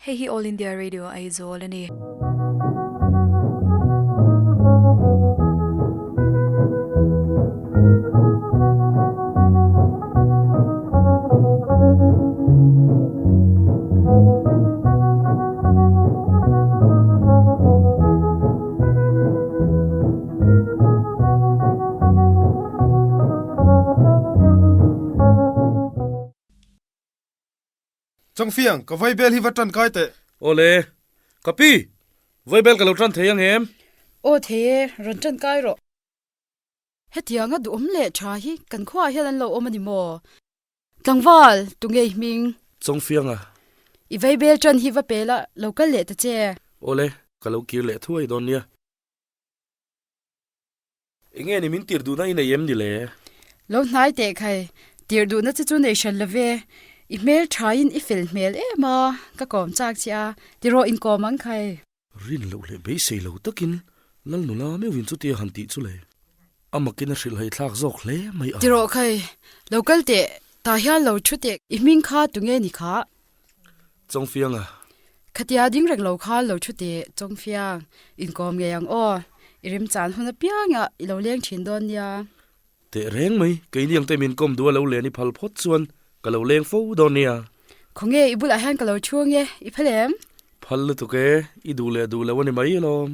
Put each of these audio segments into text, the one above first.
Hei hi All India Radio Aizawl a ni. Chawngfiang, ka vaibel hi va tan kai teh. Awle, ka pi, vaibel ka lo tan thei ang em? Aw thei e, rawn tan kai rawh. Hetianga duhawm leh tha hi kan khuaah hian an lo awm a ni maw? Tlangval, tunge i hming? Chawngfianga. I vaibel tan hi va pe la, lo kal leh ta che. Awle, ka lo kir leh thuai dawn nia. Enge ni min tir duhna i nei em ni le? Lo hnai teh khai, tir duhna che chu nei hran lo ve. I hmel thain i fel hmel em a, ka kawm chak che a, tirawh inkawm ang khai. Rin loh leh beisei lo takin Lal nula meuhin chutia han tih chu le. A makin a hrilhhai thlak zawk hle mai a. Tirawh khai, lo kal teh, tah hian lo thu teh, i hming kha tunge ni kha? Chawngfianga. Khatia ding reng lo khan lo thu teh Chawngfiang, inkawm ngei ang aw. I remchan hun apiangah i lo leng thin dawn nia. Teh reng mai, keini ang te min kawm duh a lo len i phal phawt chuan ka lo leng fo dawn nia. Khawnge i bulah hian ka lo thu ange, i phal em? Phal lutuk e, i duh leh duh lo a ni mai alawm.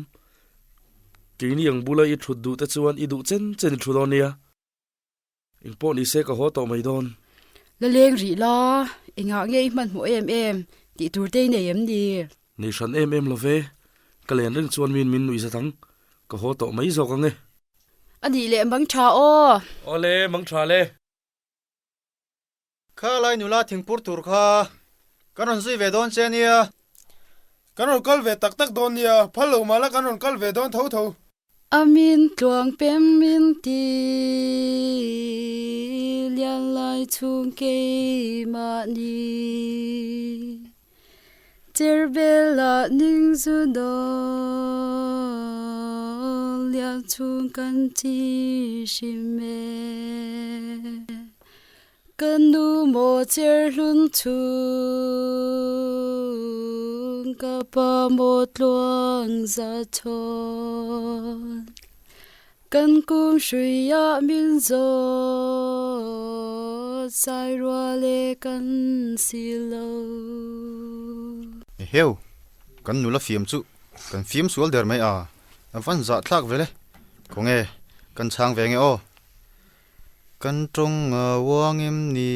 Keini ang bula i thut duh te chuan i duh chen chen i thu dawn nia. Eng pawh ni se ka haw tawh mai dawn. La leng rih la, engah nge i hmanhmawh em em tih tur te i nei em ni? Nei hran em em lo ve, ka len reng chuan min min nuih zat ang, ka haw tawh mai zawk ang e. A nih leh mang tha aw. Awle, mang tha le. Kha lai nula thingpur tur kha kan rawn zui ve dawn che nia. Kan rawn kal ve tak tak dawn nia, phal lo mah la kan rawn kal ve dawn tho tho. A min tluang pem min ti lian lai chhung keimahni Cherbel-a ning zu dawn lian chhung kan chi hrim e. Ka nu maw cherhlun chhung, ka pa maw tluang za chhawn. Kan kung hruiah min zawt, sai rual e kan si lo. Eheu, kan nula fiam chu kan fiam sual der mai a, a van zahthlak vele, khawnge kan chhang ve nge aw. Kan tawng a uang em ni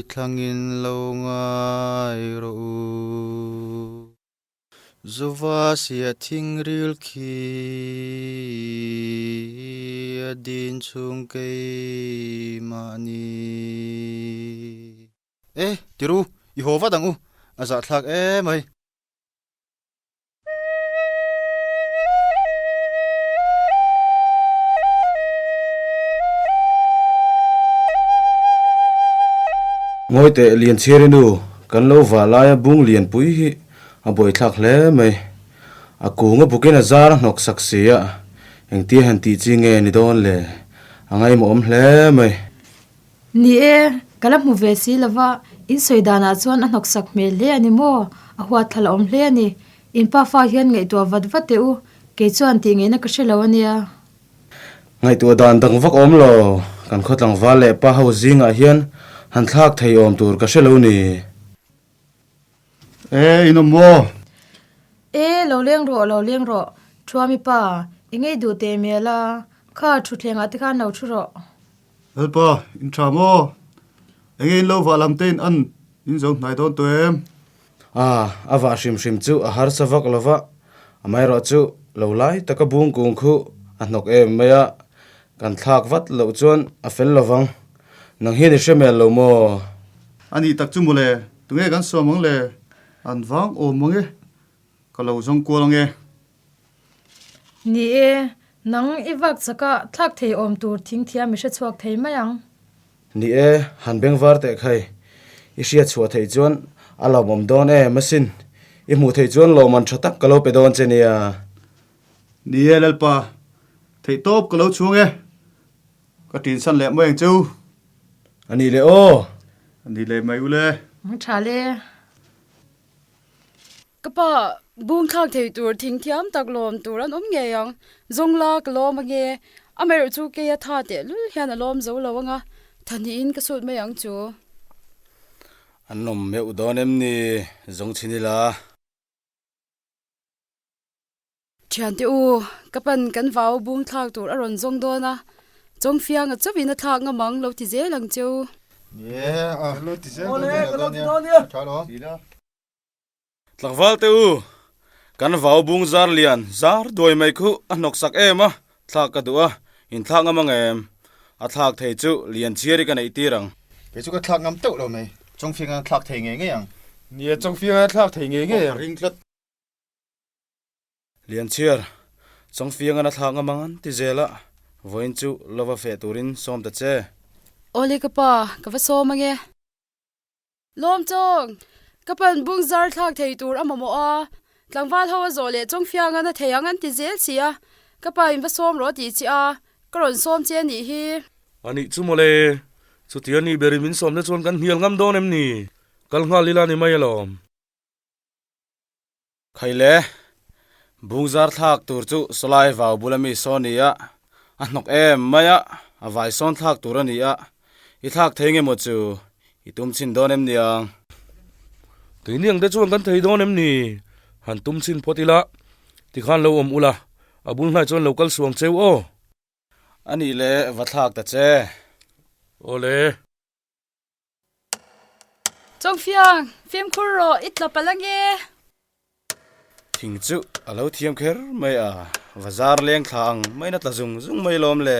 thlangin lo ngai rawh u. Zuva sia thing ril khi a din chhung keimahni. E, tiru, i haw vat ang u, a zahthlak emai. Ngawi teh Lianchhiari nu, kan lo vah laia bung lianpui hi a buaithlak hle mai. A kung a bukin a zar a hnawk sak si a, engtia han tih chi nge ni dawn le, a ngaimawhawm hle mai. Ni e, ka la hmu ve si lo va, in sawi danah chuan a hnawksak hmel hle a ni maw? A huat thla la awm hle a ni. In pafa hian ngaihtuah vat vat teh u, kei chuan tih ngaihna ka hre lo a nia. Ngaihtuah dan dang vak awm lo, kan khaw tlangval leh pa ho zingah hian han thlak thei awm tur ka hre lo ni. E, in awm maw? E, lo leng rawh, lo leng rawh, Thuami pa, i ngei duh teh mial a, kha thutthlengah te khan lo thu rawh. Lalpa, in tha maw? Enge in lo vah lam te in an in zo hnai dawn tawh em? A, a vah hrim hrim chu a harsa vak lo va, amaherawh chu lo lai taka bung kung khu a hnawk em mai a, kan thlak vat loh chuan a fel lo vang. Nang hian i hre mel lo maw? A nih tak chu mawle, tunge kan sawm ang le? An vang awm ang e, ka lo zawng kual ang e. Ni e, nang i vak chaka thlak thei awm tur thing thiam i hre chhuak thei mai ang. Ni e, han beng var teh khai. I hriat chhuah theih chuan a lawmawm dawn em asin. I hmuh theih chuan lawmman tha tak ka lo pe dawn che nia. Ni e Lalpa, theih tawp ka lo chhung e. Ka ṭin san leh mai ang cheu. A ni leh aw. A ni leh mai u le. Tha le. Ka pa, bung thlak thei tur thing thiam tak lawm tur an awm ngei ang. Zawng la ka lawm ange. Amaherawh chu keia tha tehlul hian a lawm zo lo anga, thahnihin ka sut mai ang chu. An awm meuh dawn em ni zawng chhin ila. Thiante u, ka pan kan vau bung thlak tur a rawn zawng dawn a, Chawngfianga chauhin a thlak ngam ang lo ti zel ang cheu. Tlangval te u, kan vau bung zar lian zar duai mai khu a hnawk sak em a, thlak ka duh a, in thlak ngam ang em? A thlak thei chu lian chhiar i ka neih tir ang. Kei chu ka thlak ngam teuh lo mai, Chawngfianga thlak thei ngei ngei ang. Nia, Chawngfianga thlak thei ngei ngei ang. Ring tlat. Lianchhiar, Chawngfiangan a thlak ngam ang an ti zel a, vawiin chu lova feh turin sawm ta che. Awle ka pa, ka va sawm ange. Lawm Chawng, ka pan bung zar thlak thei tur a mamawh a, tlangval ho a zawh leh Chawngfiangan a thei ang an ti zel si a, ka pa in va sawm rawh tih chi a, ka rawn sawm che a nih hi. A nih chu mawle, chutia ni berin min sawmna chuan kan hnial ngam dawn em ni? Kal nghal ila ni mai alawm. Khaile, Bungzar thlak tur chu sawlai vau bula mi saw ni a, a hnawk em mai a, a vai sawn thlak tur a ni a, i thlak thei nge maw chu, i tum chhin dawn em niang? Keini ang te chuan kan thei dawn em ni? Han tum chhin phawt ila, tikhan lo awm ula, a bul hnai chuan lo kal suang cheu aw. A nih le, va thlak ta che. Awle. Chawngfiang, fimkhur rawh, i tla palh ange. Thing chu a lo thiam kher mai a, bazar leng thla ang maina tla zung zung mai lawm le,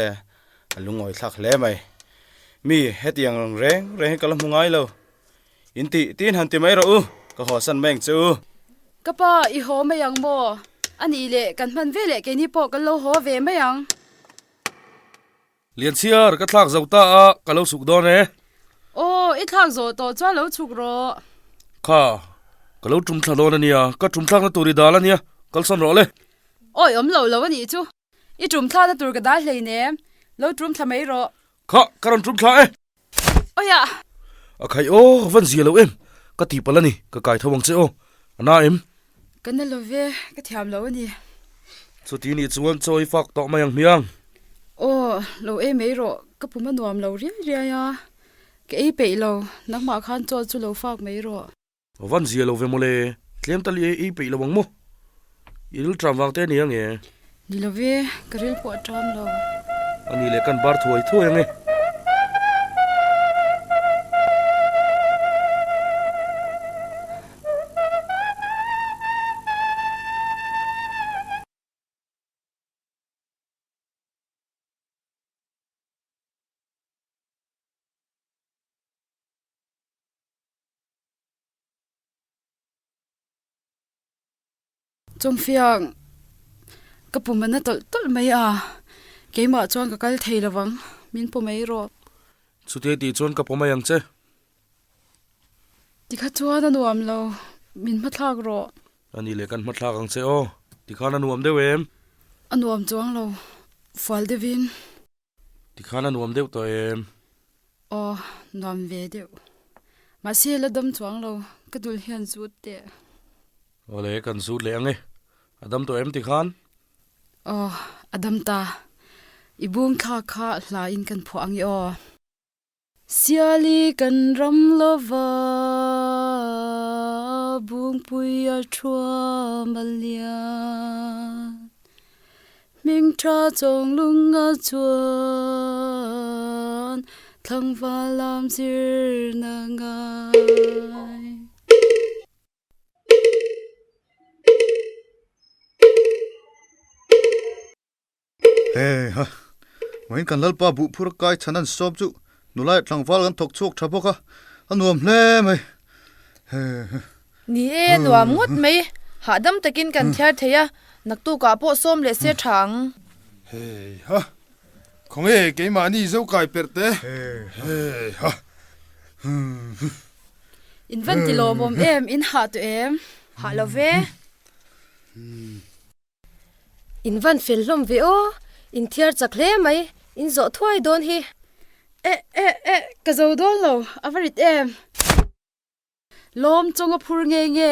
a lungawi thlak hle mai. Mi hetiang rang reng reng hi ka la hmu ngai lo. In tih tin han ti mai rawh u, ka haw san mai ang che u. Ka pa, i haw mai ang maw? A nih leh, kan hman ve leh keini pawh kan lo haw ve mai ang. Lianchhiar, ka thlak zo ta a, ka lo chhuk dawn e. Aw, i thlak zawh tawh chuan lo chhuk rawh. Kha, ka lo tum thla dawn a nia, ka tum thlakna tur i dal a nia, kalsan rawh le. Awi, awm lo lo a nih chu. I tum thlakna tur ka dal hleinem, lo tum thla mai rawh. Kha, ka rawn tum thla e. Awiah! A khaih aw, ka van zia lo em, ka tihpalh a ni, ka kai tho ang che aw, a na em? Ka na lo ve, ka thiam lo a ni. Chuti nih chuan chaw i fak tawh mai ang hmiang. Aw, lo ei mai rawh, ka pum a nuam lo riai riai a, ka ei peih lo, nangmah khan chaw chu lo fak mai rawh. Van zia lo ve mawle, tlem tal i ei peih lo ang maw? I ril ṭam vang te a ni ang e. Ni lo ve, ka ril pawh a ṭam lo. A ni leh kan bar thuai thuai ang e. Chawngfiang ka pum a na tawlh tawlh mai a, keimah chuan ka kal thei lo vang, min paw mai rawh. Chutia tih chuan ka paw mai ang che. Tikha chuan a nuam lo, min hmathlak rawh. A ni leh kan hmathlak ang che aw, tikhan a nuam deuh em? A nuam chuang lo, fual deuhin. Tikhan a nuam deuh tawh em? Aw, nuam ve deuh. Mahse la dam chuang lo, ka dul hian zut teh. Awle, kan zut leh ang e. A dam tawh em tikhan? Aw, a dam ta. I bung thlak kha hla in kan phuah ang i aw. Siali kan ram lova Bungpui a thuam a lian Hming tha chawng lung a chuan Thlangval lam zirna ngai. He ha, vawiin kan Lalpa buh phur kai chhan an sawm chu nulai tlangval kan thawk chhuak tha bawk a, a nuam hle mai. He ha. Ni e, nuam ngawt mai. Hahdam takin kan thiar thei a, naktukah pawh sawm leh se tha ang. He ha, khawnge keimahni zo kai perh te. He ha. In van ti lawmawm em, in hah tawh em? Hah lo ve. In van fel hlawm ve aw, in thiar chak hle mai, in zawh thuai dawn hi. Eh eh eh, ka zo dawn lo, a va rit em? Lawm chawng a phur nge nge.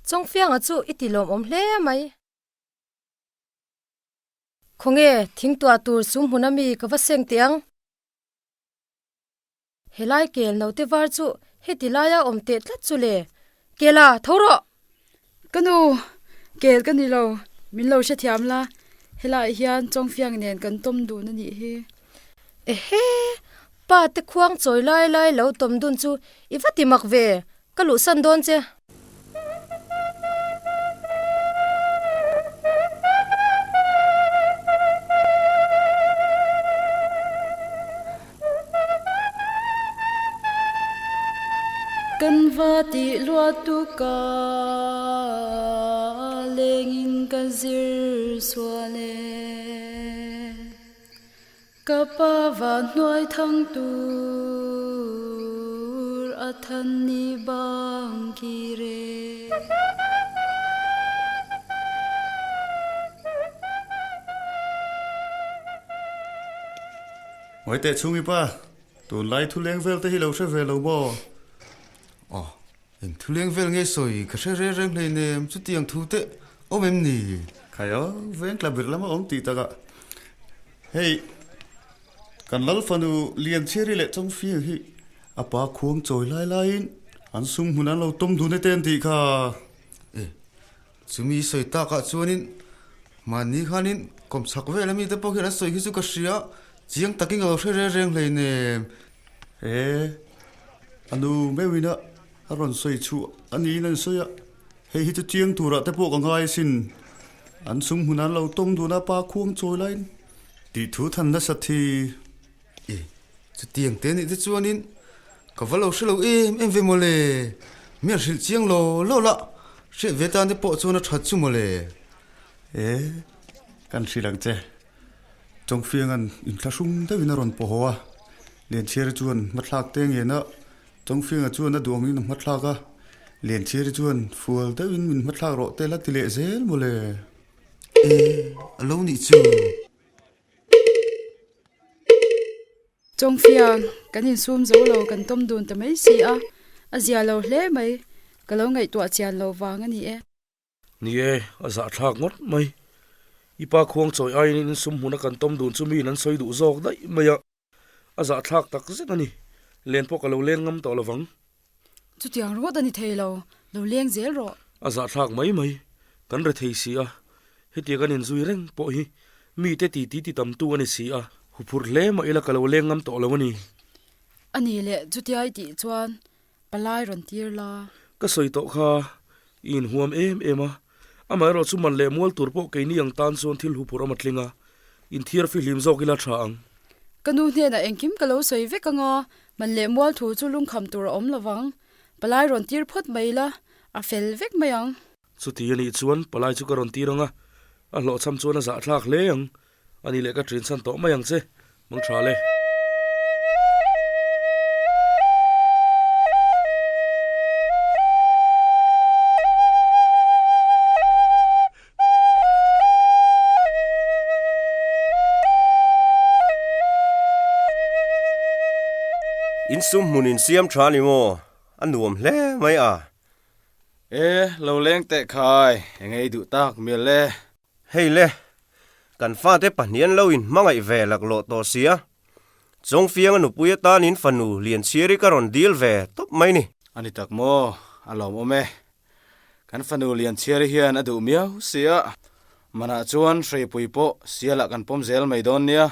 Chawngfianga chu i ti lawmawm hle mai. Khawnge, thingtuah tur sum hmun ami ka va seng teh ang. Helai kel naute var chu heti laia awm teh tlat chu le. Kela, tho rawh! Ka nu, kel ka ni lo, min lo hrethiam la, helaiah hian Chawngfiang nen kan tawm dun a nih hi. Ehe! Pa te khuang chawi lai lai lo tawm dun chu i va ti mak ve, ka luhsan dawn che. Kan va tih luat tuk a, lengin ka zir sual e. Ka pa van hnuai thang tur a than ni bang kir e. Ngawi teh chhungi pa, tunlai thuleng vel te hi lo hre ve lo maw? Aw, eng thuleng vel nge sawi ka hre reng reng hleinem, chutiang thu te awm em ni? Khai aw, veng tla bir lama awm tih takah hei kan lal fanu Lianchhiari leh Chawngfiang hi a pa khuang chawi lai laiin an sum hmun an lo tawm dun e te an tih kha. E, Chumi sawi takah chuanin mahni khanin kawmchhak vel ami te pawh hian an sawi khi chu ka hria, chiang takin ka lo hre reng reng hleinem. He a nu meuhin a a rawn sawi chhuah a niin an sawi a, hei hi chu chiang turah te pawh ka ngai asin, an sum hmun an lo tawng dun a pa khuang chawi laiin tih thu than nasat hi. E, chutiang te nih te chuanin ka va lo hre lo em em ve mawle, mi an hrilh chiang law law la, hriat ve tan te pawh chuan a that chu mawle. E, kan hrilh ang che, Chawngfianga'n inthlahrung deuhin a rawn pawh haw a, Lianchhiari chuan hmathlak te ngen a, Chawngfianga chuan a duh angin a hmathlak a, Lianchhiari chuan fual deuhin min hmathlak rawh te la ti leh zel mawle. E, a lo nih chu. Chawngfiang, kan insum zo lo kan tawm dun ta mai si a, a zia lo hle mai, ka lo ngaihtuah chian lo vang a ni e. Ni e, a zahthlak ngawt mai. I pa khuang chawi aiin insum hmuna kan tawm dun chu miin an sawi duh zawk daih mai a, a zahthlak tak zet a ni. Len pawh ka lo leng ngam tawh lovang. Chutiang ringawt a ni thei lo, lo leng zel rawh. A zahthlak mai mai, kan re thei si a, hetiang kan inzui reng pawh hi mite ti ti ti tamtu a ni si a, huphurh hle mah ila ka lo leng ngam tawh lo a ni. A ni leh chutia i tih chuan palai rawn tir la. Ka sawi tawh kha, i inhuam em em a, amaherawh chu man leh mual tur pawh keini ang tan chuan thil huphurh a matling a, inthiar fihlim zawk ila tha ang. Ka nu hnenah engkim ka lo sawi vek anga, Man leh mual thu chu lungkham tur a awm lo vang. Palai rawn tir phawt mai ila, a fel vek mai ang. Chuti a nih chuan palai chu ka rawn tir ang a, a hlawhchham chuan a zahthlak hle ang. A nih leh ka ṭin chhan tawh mai ang che, mang ṭha le. In sum hmun in siam tha ni maw? A nuam hle mai a. E, lo leng teh khai, eng ei duh tak mial e. Hei le, kan fate pahnih an lo in hmangaih ve laklawh tawh sia. Chawngfianga nupui atan in fanu Lianchhiari ka rawn dil ve tawp mai ni. A ni tak maw? A lawmawm e. Kan fanu Lianchhiari hian a duh miau si a, manah chuan hreipui pawh sialah kan pawm zel mai dawn nia.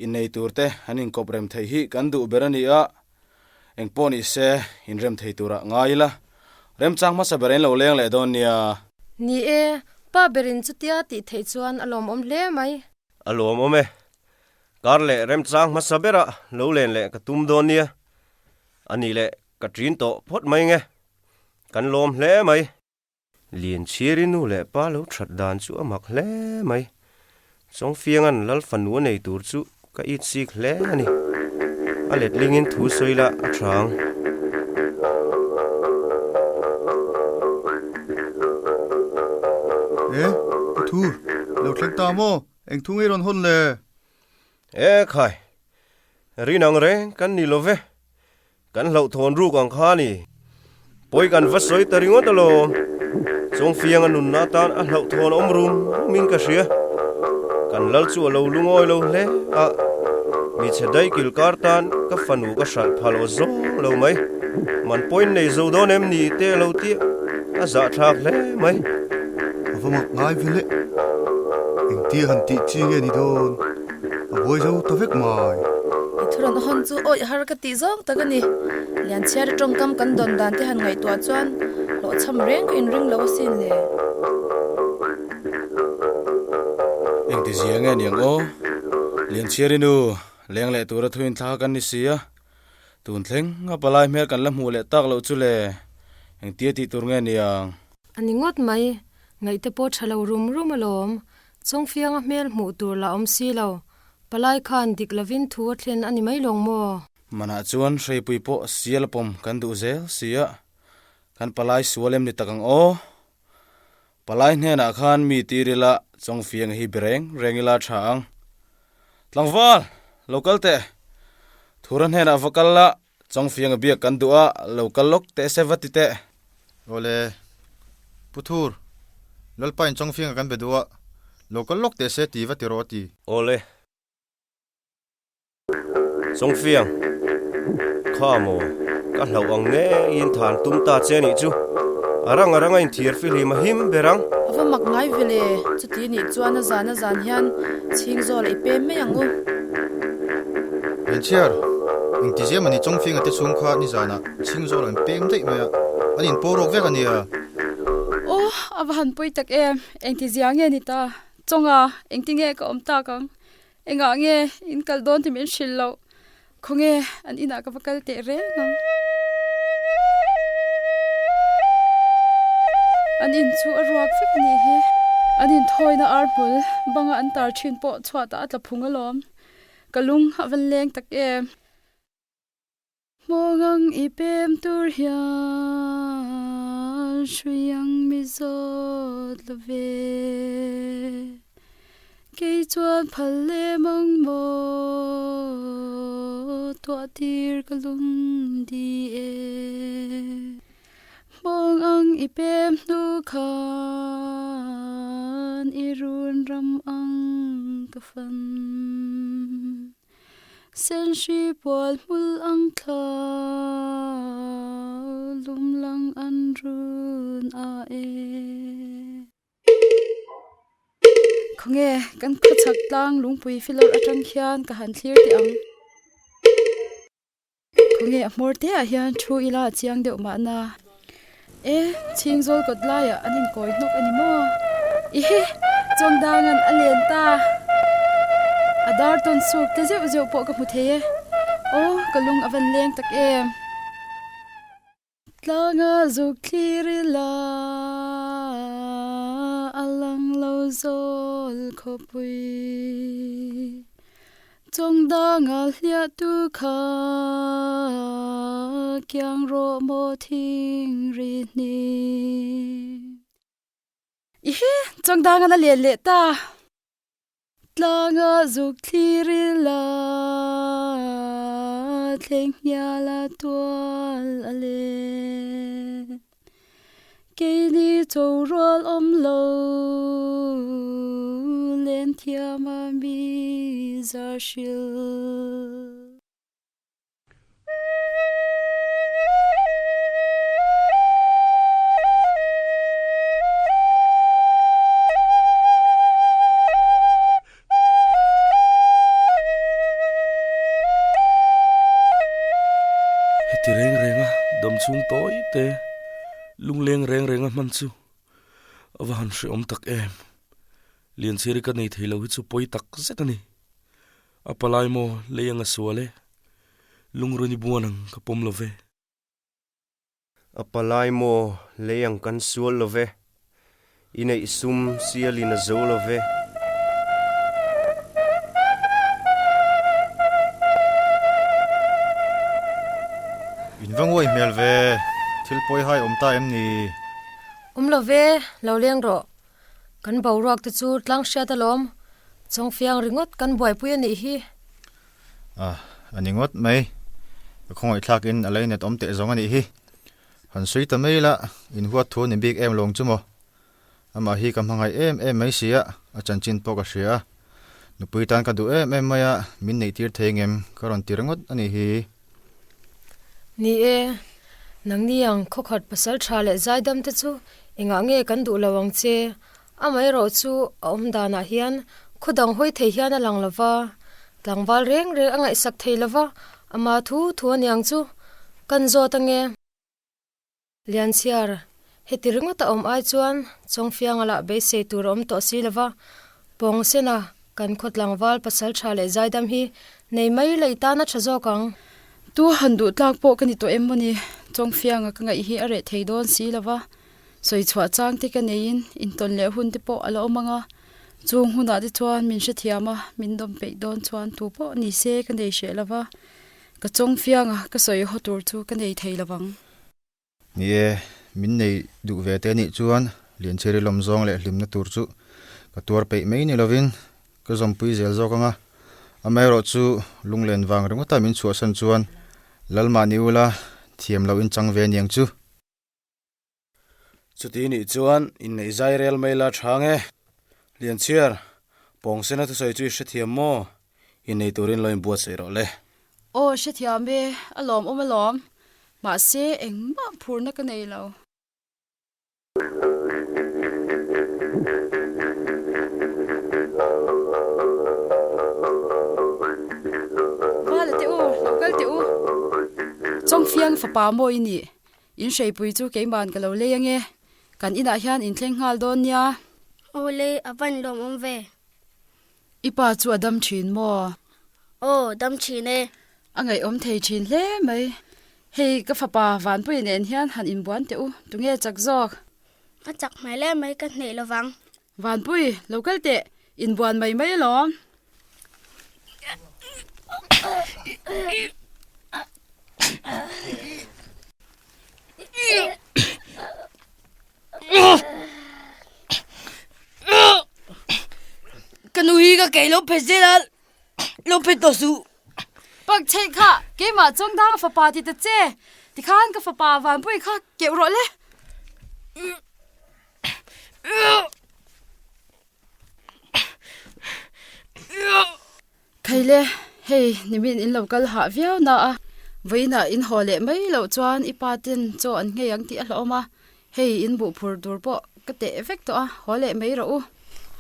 Innei turte an inkawp rem theih hi kan duh ber a ni a, eng pawh ni se inrem thei turah ngai ila, remchang hmasa ber in lo leng leh dawn nia. Ni e, pa berin chutia tih theih chuan a lawmawm hle mai. A lawmawm e. Kar leh remchang hmasa berah lo len leh ka tum dawn nia. A nih leh ka ṭin tawh phawt mai nge. Kan lawm hle mai. Lianchhiari nu leh pa lo that dan chu a mak hle mai. Chawngfianga'n Lal fanu a nei tur chu ka it sik hle a ni. A letlingin thu sawi la a tha ang. E, ka thu lo thleng ta maw? Eng thu ngei rawn hawn le? E khai, rin ang reng kan ni lo ve. Kan hlauhthawn ruk ang kha a ni. Pawi kan va sawi ta ringawt alawm. Chawngfiang a nunna atan a hlauhthawn awm rum rumin ka hria. Kan lal chu a lo lungawi lo hle a, michhe daih kil kar tan ka fanu ka hralh phal aw zawng lo mai. Man point nei zo dawn em ni te a lo tia, a zahthlak hle mai. A va mak ngai ve le. Engtia han tih chi nge ni dawn? A buai zo ta vek mai. I thurawn hawn chu awih har ka tih zawng tak a ni. Lianchhiara tawngkam kan dawn dan te han ngaihtuah chuan hlawhchham reng ka inring lo asin le. Engti zia nge niang aw? Lianchhiari nu, leng leh tura thu inthla kan ni si a. Tun thleng a palai hmel kan la hmuh leh tak loh chu le, engtia tih tur nge niang? A ni ngawt mai, ngaihte pawh tha lo rum rum alawm. Chawngfianga hmel hmuh tur la awm si lo, palai khan dik lovin thu a thlen a ni mai lawng maw? Manah chuan hreipui pawh sial a pawm kan duh zel si a, kan palai sual em ni tak ang aw? Palai hnenah khan mi tir ila Chawngfianga hi be reng reng ila tha ang. Tlangval, lo kal teh. Thura hnenah va kal la, Chawngfianga biak kan duh a, lo kal lawk teh se va ti teh. Awle, Pu Thur, Lalpain Chawngfianga kan be duh a, lo kal lawk teh se ti va ti rawh a ti. Awle. Chawngfiang, Kha maw, ka hlauh ang ngeiin than tum ta che nih chu. A rang a rang a inthiar fihlim a him ber ang. A va mak ngai ve le, chuti nih chuan a zan a zan hian chhing zawl a i pem mai ang u. Lianchhiar, engti zia mah ni Chawngfianga te chhung kha nizanah chhing zawl an pem daih mai a, an inpaw rawk vek a nia. Aw, a va han pawi tak em, engti zia nge ni ta? Chawnga, engti nge ka awm tak ang? Engah nge in kal dawn tih min hrilh loh? Khawnge an inah ka va kal teh reng ang. An in chu a ruak vek a nih hi. An inthawina ar hmul banga an tar thin pawh chhuatah a tla phung alawm. Ka lung a van leng tak em. Hmawngang i pem tur hian hrui ang mi zawt lo ve. Kei chuan phal lem ang maw tuah tir ka lung di e. Hmawng ang i pem hnu khan i run ram ang ka fan. Senhri pual hmul ang thla lum lang an run a e. Khawnge kan khawchhak tlang lungpui filawr atang khian ka han thlir teh ang. Khawnge a hmawr te ah hian thu ila a chiang deuh mahna. E, chhing zawl kawt laiah an inkawi hnawk a ni maw? Ihi, Chawngdanga'n a len ta. A dar tawn suk te zeuh zeuh pawh ka hmu thei e. Aw, ka lung a van leng tak em. Tlanga zuk thlir ila a lang lo zawl khawpui. Chawng danga hliah tu kha kiang rawh maw thing ri hni. I hi, chawng danga na len leh ta. Tlanga zuk thlir ila thleng hnial a tual a le. Keini cho rual awm lo len thiam a mi zar hril. Heti reng reng a dam chhung tawi te lungleng reng reng a hman chu a va han hrehawm tak em. Lianchhiri ka nei thei lo hi chu pawi tak zet a ni. A palai maw lei anga sual e, lungruni buan ang ka pawm lo ve. A palai maw lei ang kan sual lo ve, i neih sum sialin a zo lo ve. In va nguai hmel ve, thil pawi hai awm ta em ni? Awm lo ve, lo leng rawh. Kan boruak te chu tlang hriat alawm, chawngfiang ringawt kan buaipui a nih hi. A, a ni ngawt mai. Ka khawngaihthlak in a lei net awm teh zawng a nih hi. Han sawi ta mai ila, inhuat thu a ni bik em lawng chu maw? Amah hi ka hmangaih em em mai si a, a chanchin pawh ka hria a. Nupui tan ka duh em em mai a, min neihtir thei ngem ka rawn ti ringawt a nih hi. Ni e, nangni ang khawkhat pasal tha leh zaidam te chu engah nge kan duh lo ang che? Amaherawh chu a awm danah hian khaw dang hawi thei hian a lang lo va, tlangval reng reng a ngaihsak thei lo va, ama thu thu a niang chu kan zawt ange. Lianchhiar, heti ringawt a awm ai chuan Chawngfianga lah beisei tur a awm tawh si lo va, Pawngsena kan khaw tlangval pasal tha leh zaidam hi nei mai la i tan a tha zawk ang. Tu han duh tlak pawh ka ni tawh em maw ni, Chawngfianga ka ngaih hi a reh thei dawn si lo va, sawi chhuah chang te ka neiin intawn leh hun te pawh a la awm ang a, chung hunah te chuan min hrethiam a, min dawm peih dawn chuan tu pawh ni se ka nei hreh lo va, ka Chawngfianga ka sawi haw tur chu ka nei thei lo vang. Ni e, min nei duh ve te anih chuan Lianchhiri lawm zawng leh hlimna tur chu ka tuar peih mai ni lovin ka zawmpui zel zawk ang a. Amaherawh chu lunglen vang ringawta min chhuahsan chuan Lalmah ni ula thiam loh in chang ve aniang chu. Chuti nih chuan inneih zai rel mai la chhang e. Lianchhiar, pawngsena thusawi chu i hrethiam maw? Innei turin lo inbuatsaih rawh le. Aw hrethiam e, a lawmawm alawm. Mahse engmah phurna ka nei lo. Vala teh u, lo kal teh u. Chawngfiang fapa maw i nih? In hreipui chu keiman ka lo lei ange. Kan inah hian in thleng nghal dawn nia. Aw le, a van lawmawm ve. I pa chu a dam thin maw? Aw, dam thin e. A ngaihawm thei thin hle mai. Hei, ka fapa Vanpuia nen hian han inbuan teh u, tunge chak zawk? A chak hmel em mai, ka hneh lovang. Vanpui, lo kal teh, inbuan mai mai alawm. Ka nu hi ka kei lo phet zel a, lo phet tawh suh. Pak chheih kha, keimah Chawngdanga fapa ti ta che, tikhan ka fapa Vanpui kha keuh rawh le. Khaile, hei nimin in lo kal hah viau na a, vawiinah in haw leh mai loh chuan i pa ten chaw an nghei ang tih a hlauhawm a, hei in buh phur tur pawh ka teh vek tawh a, haw leh mai rawh u.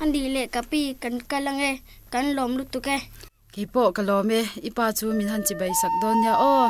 A nih leh ka pi kan kal ang e, kan lawm lutuk e. Kei pawh ka lawm e, i pa chu min han chibai sak dawn nia aw.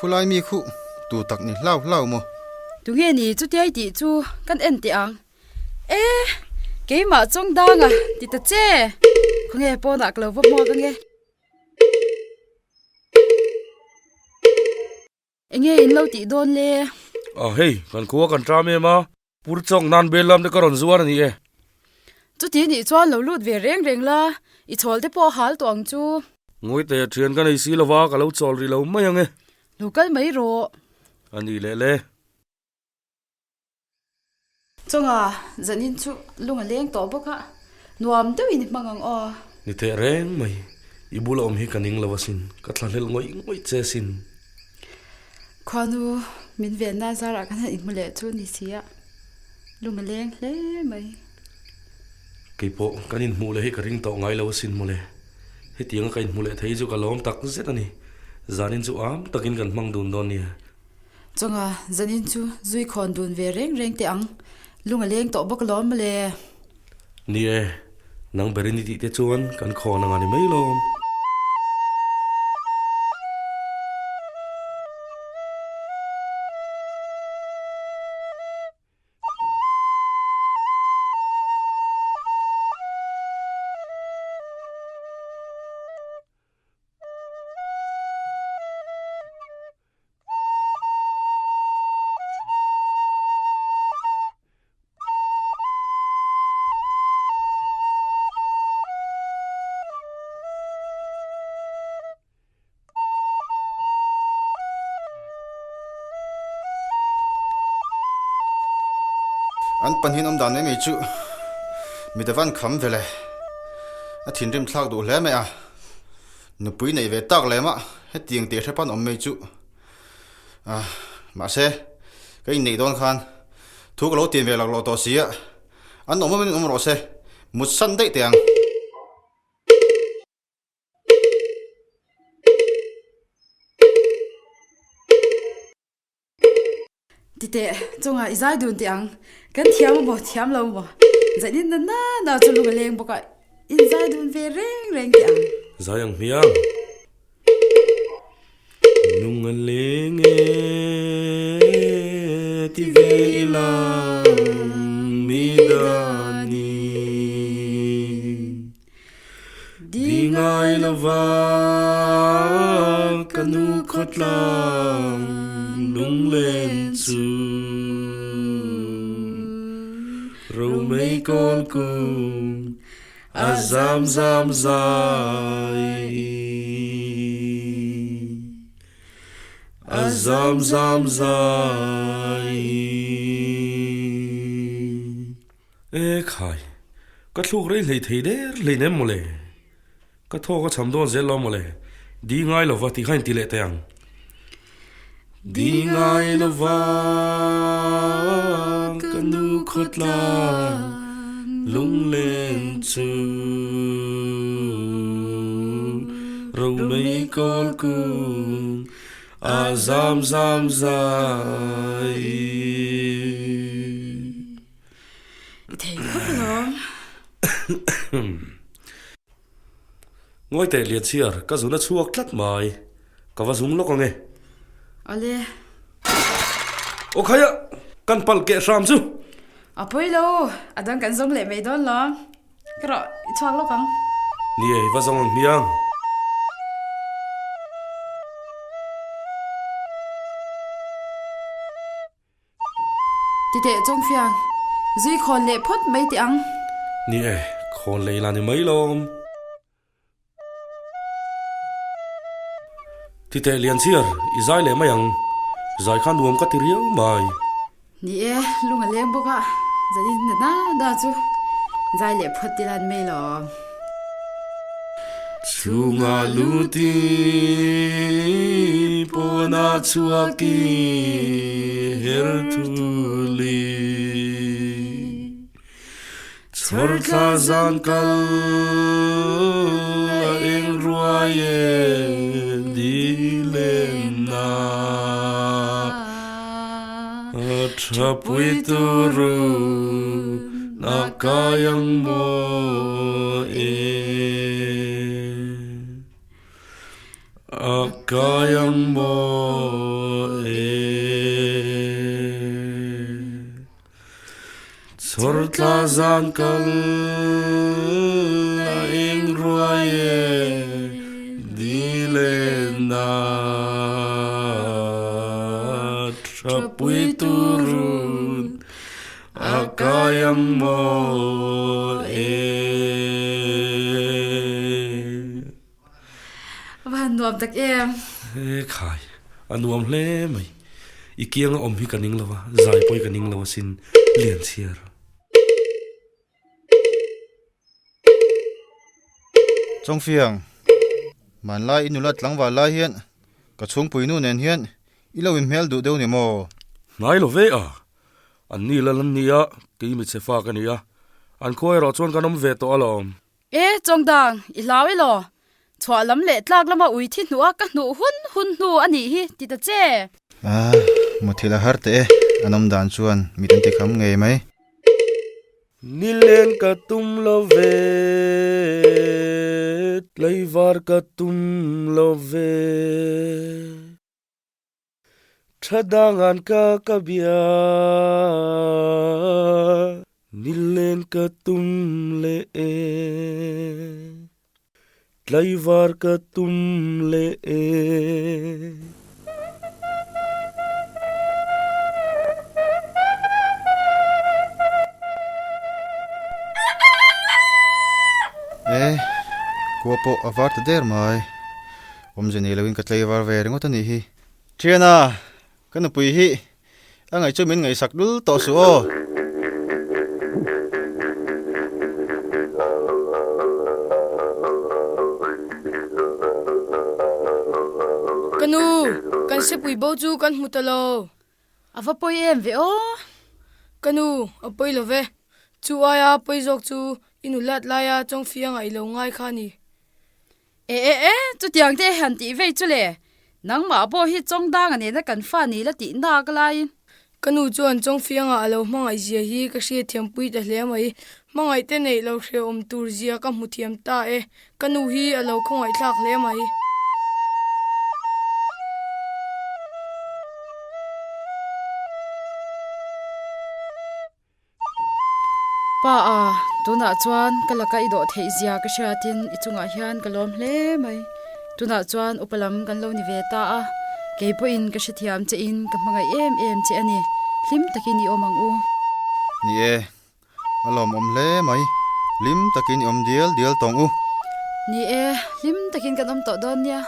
Khulai mi khuh tu tak ni hlau hlau maw? Tunge ni chutiai tih chu kan en teh ang. E, keimah chawng danga ti ta che. Khawnge pawnah ka lo va hmuak ange. Enge in lo tih dawn le? A hei, kan khua kan ṭam em a, pur chawk nan bel lam te ka rawn zuar a ni e. Chuti nih chuan lo lut ve reng reng la, i chhawl te pawh a hal tawh ang chu. Ngawite ṭhian ka nei si lova, ka lo chawl rih lo mai ang e. Lo kal mai rawh. A ni leh le. Chawnga, zanin chu lung a leng tawh bawk a, nuam deuhin i hmang ang aw. Ni teh reng mai, i bula awm hi ka ning lo asin, ka thlahlel ngawih ngawih che asin. Khuanu, min venna zarah kan han inhmu leh chu ni si a, lung a leng hle mai. Keipawh kan inhmuh leh hi ka ring tawh ngai lo asin mawle. Hetianga ka inhmu leh thei chu ka lawm tak zet a ni. Zanin chu am takin kan hmang dun dawn nia. Chawnga, zanin chu zui khawn dun ve reng reng teh ang. Lung a leng tawh bawk alawm mawle. Ni e, nang berin i tih te chuan kan khawn anga ni mai lawm. An pahnihin awm dan mai mai chu mi davan kham ve le. A thinrim thlak duh hle mai a. Nupui neih ve tak lem a, hetiang tih hrepan awm mai chu. Ah, mahse, ka inneih dawn khan thu ka lo tian ve laklawh tawh si a, an awm awmin awm rawh se, mut san daih teh ang. Titeh, chungah i zai dun teh ang. Kan thiam maw, thiam lo maw? Zanin na na na chu lung a leng bawk a, in zai dun ve reng reng teh ang. Zai ang hmiang. Lung a leng e ti ve ila mi dani. Di ngai lova ka nu khawtlang lunglen chu Romei kawl kung a zam zam zai A zam zam zai. E khai, ka thluk rei hlei thei der hlei nem mawle. Ka thaw ka cham dawn zel lo mawle. Di ngai lova tih kha inti leh teh ang. Di ngai lova ka nu khawtlang lunglen chu Romei kawl kung a zam zam zai. I thei khawp alawm. Ngawi teh Lianchhiar, ka zun a chhuak tlat mai. Ka va zung lawk ang e. Awle. Aw khaia, kan palh keh hram chu. A pawi lo, a dang kan zawng leh mai dawn lo. Ka rawh, i chhuak lawk ang. Ni e, i va zawng ang hmiang. Titeh Chawngfiang, zui khawn leh phawt mai teh ang. Ni e, khawn lei la ni mai lawm. Titeh Lianchhiar, i zai leh mai ang. Zai kha nuam ka ti riau mai. Ni e, lung a leng bawk a, zanin na na na chu zai leh phawt ti lan mai lawm. Chhunga luti pawna chhuaki her thuli Chhawr thla zan kal a eng ruai e di lenna Tha pui turu na kai ang maw e A kai ang maw e Chhawr tla zan kal a eng ruai e di len na Tha pui turun a kai ang maw e. Va han nuam tak em. He khai, a nuam hle mai. I kianga awm hi ka ning lo a, zai pawh hi ka ning lo asin Lianchhiar. Chawngfiang, hmanlai i nula tlangval lai hian ka chhungpui nu nen hian i lo inhmel duh deuh ni maw? Hnai lo ve a, an ni lal an nia, kei mi che fa ka ni a, an khua erawh chuan kan awm ve tawh alawm. E, Chawngdang, i hlau i law? Chhuah lam leh tlak lama ui thi hnuh a ka hnuh hun hun hnu a nih hi, ti ta che. A, muthilh a har teh e, an awm dan chuan mit an ti kham ngei mai. Nilen ka tum lo ve, tlaivar ka tum lo ve. Tha dangan ka ka bia, nilen ka tum leh e, tlaivar ka tum leh e. E, khua pawh a var ta der mai. Awmze nei loin ka tlaivar ve ringawt a nih hi. Thiana, ka nupui hi a ngaih chu min ngaihsak lul tawh suh aw. Ka nu, kan sepui bo chu kan hmu ta lo. A va pawi em ve aw? Ka nu, a pawi lo ve. Chu aia pawi zawk chu i nu lat laia chawngfianga i lo ngai kha a ni. E e e, chutiang te han tih vei chu le. Nangmah pawh hi chawngdanga nena kan fa ni la tih nak laiin. Ka nu chuan chawngfianga a lo hmangaih zia hi ka hriatthiam pui ta hle mai. Hmangaih te neih lo hrehawm tur zia ka hmu thiam ta e. Ka nu hi a lo khawngaih thlak hle mai. Pa a, tunah chuan ka laka i dawh theih zia ka hriatin i chungah hian ka lawm hle mai. Tunah chuan upa lam kan lo ni ve ta a, kei pawhin ka hrethiam che in ka hmangaih em em che a ni. Hlim takin i awm ang u. Ni e, a lawmawm hle mai. Hlim takin i awm dial dial tawng u. Ni e, hlim takin kan awm tawh dawn nia.